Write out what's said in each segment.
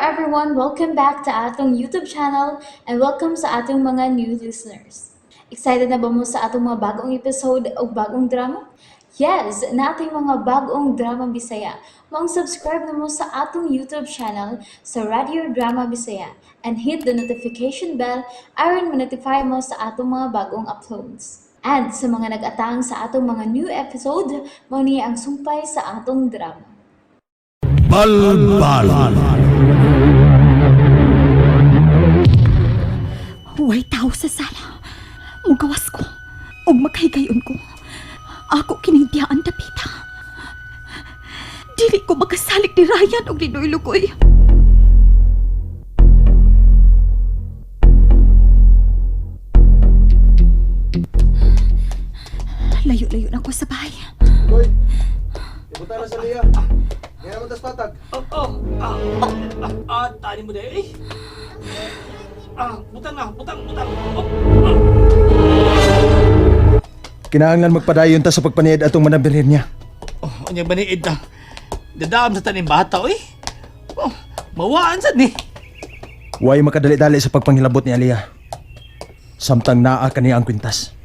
everyone! Welcome back to atong YouTube channel and welcome sa atong mga new listeners. Excited na ba mo sa atong mga bagong episode o bagong drama? Yes, nating mga bagong drama Bisaya. Maong subscribe na mo sa atong YouTube channel sa Radio Drama Bisaya and hit the notification bell aron ma-notify mo sa atong mga bagong uploads. And sa mga nag-atang sa atong mga new episode, mao ni ang sumpay sa atong drama. Balbal. Huway tao sa sala. Mugawas ko. Ug makahigayon ko. Ako kining diyaan dapita. Dili ko makasalig ni Ryan og ni Noy Lugoy. Layo-layo na ko sa bahay. Boy, ibuta na sa liya. Ngayon naman tas patag. Oh, oh, ah, ah, ah, tani mo dahil, eh. Ah, butang na, butang, butang. Oh, ah. Kinahanglan magpadayon ta sa pagpaniid atong manabirhin niya. Oh, unya ba ni Eda? Dadaam sa taning bata, oy. Oh, mawaan sad ni. Huwag makadali-dali sa pagpanghilabot ni Aliyah. Samtang naa kaniya ang kwintas.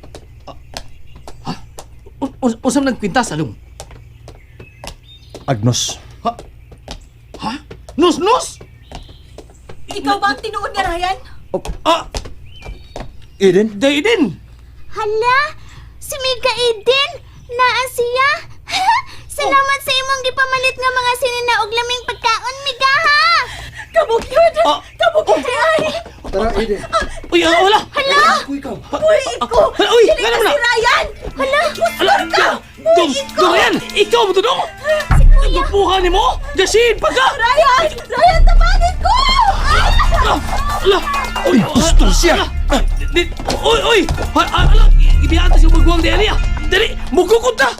Usam nagkwintas, along. Agnos. Ha? Ha? Nus, nus! Ikaw ba ang tinuod nga Ryan? Ah, Eden? day din. Hala! Si Mika Eden! Naa siya! Salamat sa imong gipamalit nga mga sinina og laming pagkaon, Mika ha! Kamog yun! Ah. Kamog yun! Ay! Tara, Eden. Uy, ah, wala. Hala! Ikaw. Uy, iko! Hala, uy, Dili nga ka naman si na. Ryan! Hala! Ala, ka! Dong, dong yan. Ikaw mo to, dong. Si Kuya! Nagpuha ni mo. Jasin, pagka. Ryan! Ryan, tabangin ko! Ala, ala. Uy, Impostor siya. Ah, Uy, uy! Ala, ibiyaan ta siya magwang di Alia. Dali, mugukod ta!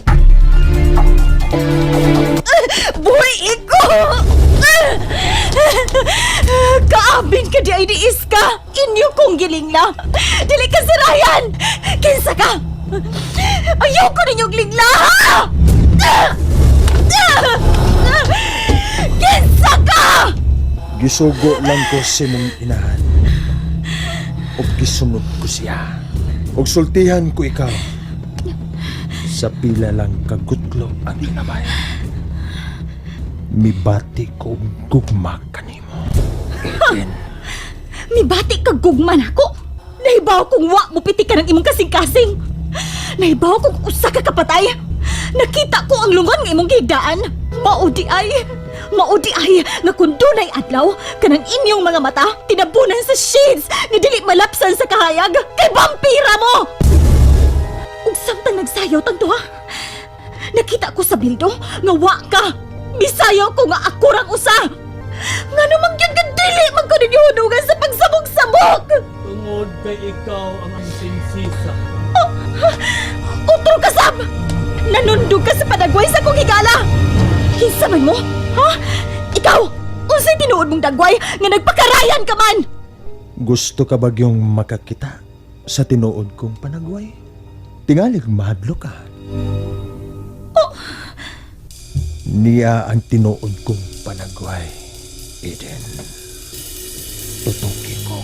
Buhay iko! Kaabin ka di ay diis ka! Inyo kong gilingla! Dili ka si Ryan! Kinsa ka! Ayoko ninyong lingla! Kinsa ka! Gisugo lang ko si mong inahan. Og gisunod ko siya. Og sultihan ko ikaw. Sa pila lang kagutlo ang tinabay. Mibati ko og gugma kanimo. Eden. Mibati ka gugma nako. Nahibaw kung wa mo piti ka ng imong kasing-kasing. Nahibaw kung usa ka kapatay. Nakita ko ang lungon nga imong gigdaan. Maudi ay, maudi ay nga kun dunay adlaw kanang inyong mga mata tinabunan sa shades nga dili malapsan sa kahayag kay vampira mo. Ug samtang nagsayaw tang duha, nakita ko sa bildo nga wa ka. Misayaw ko nga ako rang usa. Nga naman gyud nga dili man ko ninyo hunugan sa pagsabog-sabog! Tungod kay ikaw ang aming prinsesa. Utro ka, Sam! Nanundog ka sa panagway sa kong higala! Kinsa man mo? Ha? Ikaw! Unsay tinuod mong dagway nga nagpakarayan ka man? Gusto ka bagyong makakita sa tinuod kong panagway? Tingalig mahadlo ka. Niya ang tinuod kong panagway, Eden. Tutuki ko.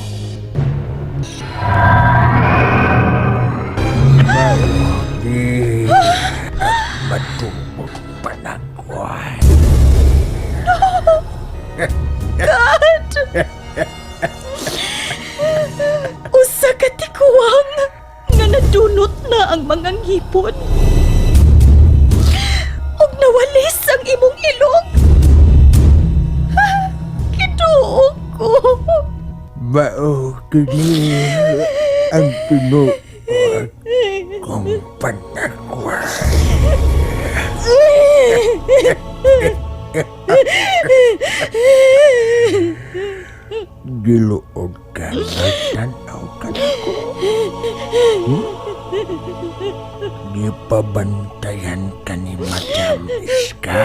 Malaki at matubog panagway. God! Usa ka tikuwang nga nadunot na ang mga ngipon. Ug nawalis ang imong ilong. Kiduo ko. Mao kini ang tinuod kong panagway. Giluod ka na tanaw ka nako. Hmm? Gipabantayan ka ni Madam Iska.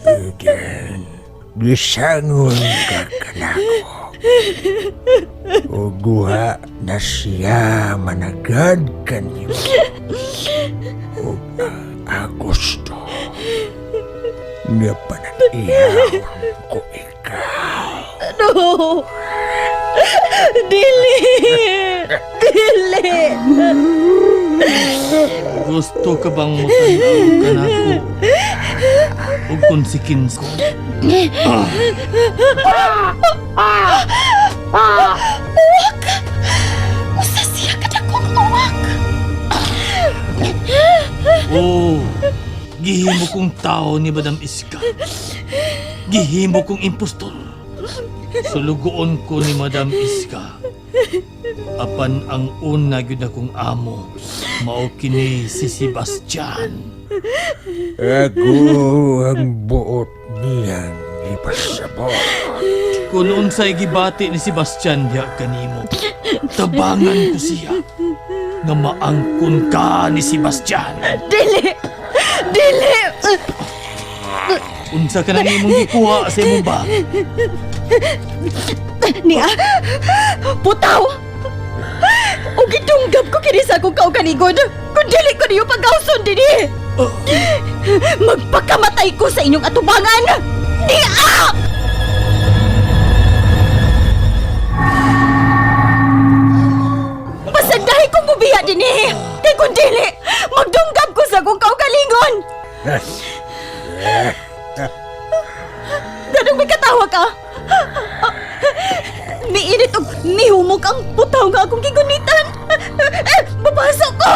Eden, gisangon ka kanako. O guha na siya managad kanimo. O agusto nga panag-ihaw ko ikaw. No! Dili! Dili! Gusto ka bang mutanaw ka na ako? O konsikins ko? Uwak! Usa siya kadakong uwak! Oh, gihimo kong tao ni Madam Iska. Gihimo kong impostor. Sulugoon ko ni Madam Iska. Apan ang una gyud akong amo, mao kini si Sebastian. Ako ang buot niyang ipasabot. Kung unsay gibati ni Sebastian diha kanimo, tabangan ko siya nga maangkon ka ni Sebastian. Dili! Dili! Unsa ka nang imong gikuha sa imong bag? Niya! Putaw! O gidunggab ko kini sa akong kaugalingon! Kung dili ko niyo pagkauson dinhi! Magpakamatay ko sa inyong atubangan! Niya! Pasandahi kong bubiya dinhi! Kay kung dili, magdunggab ko sa akong kaugalingon! Ganong may katawa ka? Miinit og mihumok ang putaw nga akong gigunitan. Eh, Babasok ko!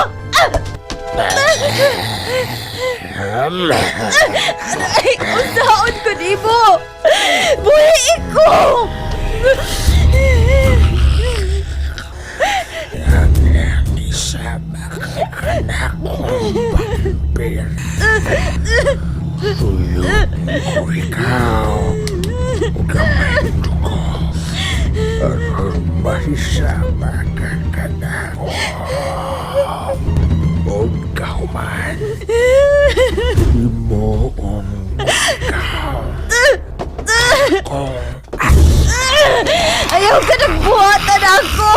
Ay, usaon ko nimo! Buhi ko! Isama ka na kong vampir. Tulog ko ikaw. Gamay ko. Aron mahisama ka ka na ko. Og kahuman. Himuon ko ikaw. Kung Ayaw ka nagbuhatan ako!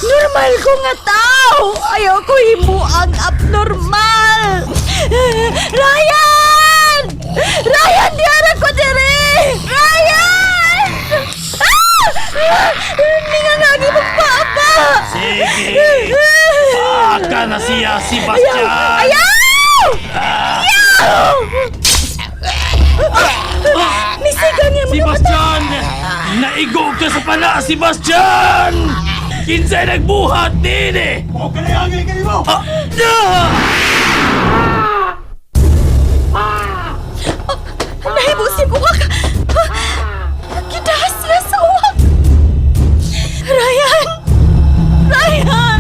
Normal ko nga tao! Ayaw ko himuang abnormal! Ryan! Ryan, diara ko diri! Ryan! Ah! Ningangagi mong papa! Sige! Paaka na siya, Sebastian! Ayaw! Ayaw! Misigang niya mga mata! Sebastian! Naigo ka sa pala, Sebastian! Kinsay nagbuhat din eh! Okay na Ah! Ah! Nahimo si uwak! Gidahas siya sa uwak! Ryan! Ryan!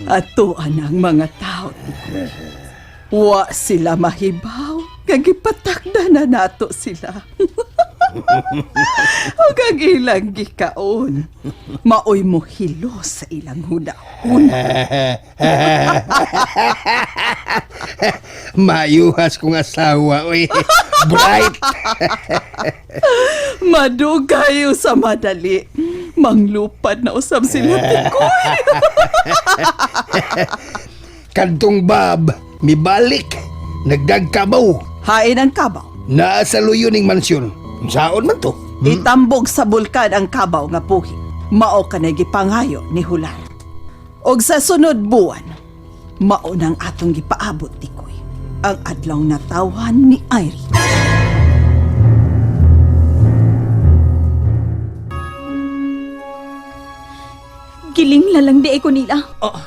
Atoan ang mga tao. Wa sila mahibaw. Kagipatakda na nato sila. Ug ang ilang gikaon. Maoy mo hilo sa ilang hunahuna. Mayuhas kong asawa, oy. Bright! Madugayo sa madali. Manglupad na usab sila tikoy. Kantong Bob, mibalik. Nagdagkabaw. Hain ang kabaw. Naa sa luyo ning mansyon. Saon man to? Itambog sa bulkan ang kabaw nga puhi. Mao kanay gipangayo ni Hular. Og sa sunod buwan, mao nang atong gipaabot tikoy. Ang adlaw natawan ni Irene. Giling lalang di ko nila. Ah,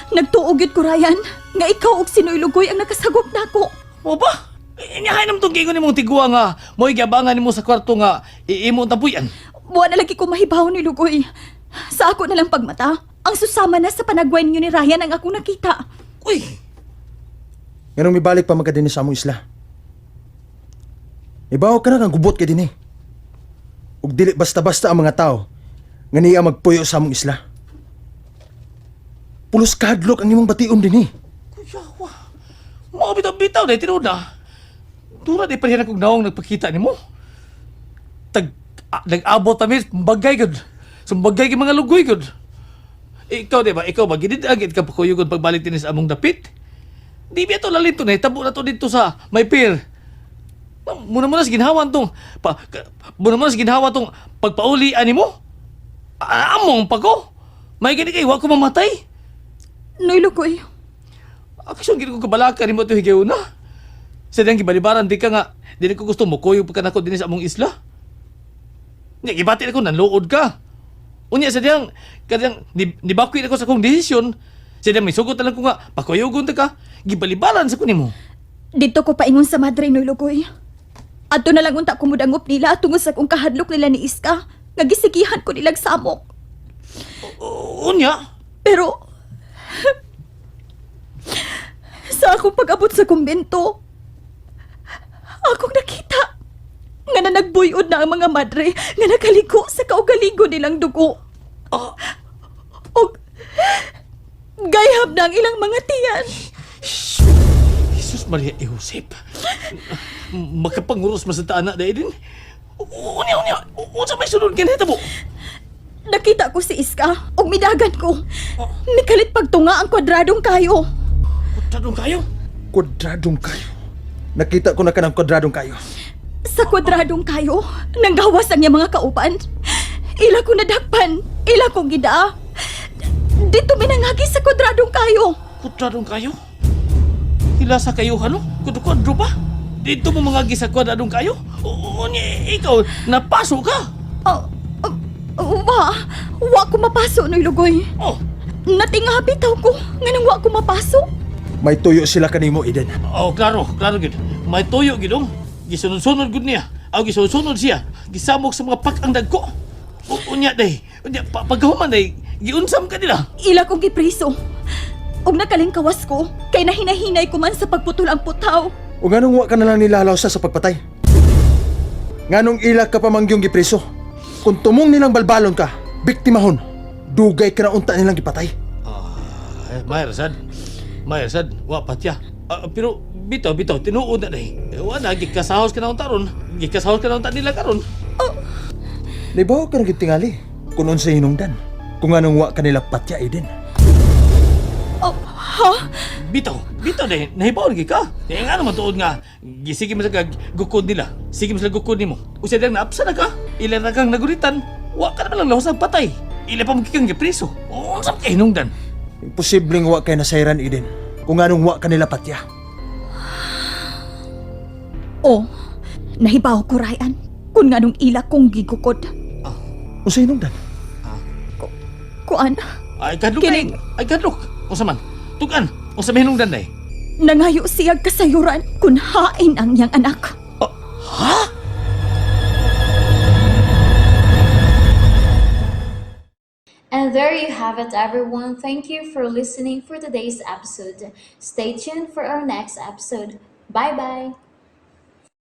Nagtuog yun ko, Ryan, nga ikaw og sinoy Lugoy ang nakasagop nako. mo ba? Inyahay naman itong gingon nimong tigwa nga mo'y giabangan nimo sa kwarto nga iimo ang tabuyan. Buwan na lagi ko mahibaw ni Lugoy. Sa ako na lang pagmata, ang susama na sa panagway ninyo ni Ryan ang akong nakita. Uy, Nganong mibalik pa man ka dinhi sa among isla. Ibaw ka na kang gubot ka dinhi. Ug dili basta-basta ang mga tao nga niya magpuyo sa among isla. Pulos kahadlok ang imong bation dinhi. Kuyawa. Mao bitaw bitaw dahil tinuod na. Dura di pareha kog naong nagpakita nimo. Tag nag-abot ta mis bagay gud. Sumbagay kay mga lugoy gud. Ikaw di ba? Ikaw ba gidid agid ka pakuyog pagbalik dinhi sa among dapit? Di ba to lalito na tabo na to dito sa may pier. Muna muna sa ginhawa tong pa, muna muna sa ginhawa tong pagpauli ani mo. Among pa ko. May gani kay wa ko mamatay. Noy Lugoy, Aksyon gid ko kabalaka nimo to higayon na. Sa diyang gibalibaran di ka nga dili ko gusto mukuyog pa kanako dinhi sa among isla. Nya gibati ko nanluod ka. Unya sa diyang kadiyang nibakwit ako sa akong desisyon. Sa diyang misugot na lang ko nga pakuyogon ta ka. Gibalibaran sa ko nimo. Dito ko paingon sa madre, Noy Lugoy. Adto na lang unta ko mudangop nila tungod sa kong kahadlok nila ni Iska nga gisigihan ko nilang samok. Unya. Pero sa akong pag-abot sa kumbento, akong nakita nga na nagbuyod na ang mga madre nga nakaliko sa kaugaligo nilang dugo. Og gayhab na ang ilang mga tiyan. Jesus Maria e Josep. Makapanguros man sa taana dahil din. Unya, unya. Unsa may sunod ganito mo? Nakita ko si Iska ug midagan ko. Nikalit pagtunga ang kwadradong kayo. Kwadradong kayo. Kwadradong kayo. Nakita ko na kanang kwadradong kayo. Sa kwadradong kayo, nanggawas ang iyang mga kauban. Ila ko nadakpan, ila kong gidaa. Dito minangagi sa kwadradong kayo. Kwadradong kayo? Hila sa kayo, ano? Kwadro pa? Dito mo mga gisa kwadradong kayo? Unya, ikaw, napaso ka. Ah, ah, wa, wa ko mapaso, Noy Lugoy. Oh, Natinga bitaw ko, nganong wa ko mapaso. May tuyo sila kanimo, Eden. Oh, klaro, klaro gid. May tuyo gid oh. Gisunod-sunod gud niya. Aw gisunod-sunod siya. Gisamok sa mga pak ang dagko. Unya day. Unya pa, pagkahuman day, giunsam ka nila. Ila kong gipriso. Ug nakalingkawas ko, kay nahinahinay ko man sa pagputol ang putaw. O nganong wa ka na lang nilalaw sa pagpatay? Nganong ila ka pa mangyong gipreso? Kung tumong nilang balbalon ka, biktimahon, dugay ka na unta nilang gipatay. Ay, mayar sad. Mayar sad, wa patya. Ah, pero bitaw bitaw tinuod na day. Eh, wa na gikasahos ka na unta ron. Gikasahos ka na unta nila karon. Libaw ka na gid tingali kung unsay hinungdan. Kung anong wa ka nila patya, Eden. Oh, ha? Bitaw, bitaw day, nahibaw lagi ka. Eh nga naman tuod nga, gisige man sa kag gukod nila. Sige man sila gukod nimo. Usa dang naapsa na ka. Ila na kang naguritan. Wa ka naman lang lahos ang patay. Ila pa mo kang gipreso. Unsa kay hinungdan? Imposibleng wa kay nasayran, Eden. Kung anong wa ka nila patya. Oh, nahibaw ko, Ryan. Kung nganong ila kong gigukod. Unsay hinungdan? Kuan, Ay kadlok ay. Kining- Ay kadlok. Unsa man? Tugan, unsa may hinungdan day? nangayo siya kasayuran kung hain ang iyang anak. Ha? And there you have it, everyone. Thank you for listening for today's episode. Stay tuned for our next episode. Bye bye.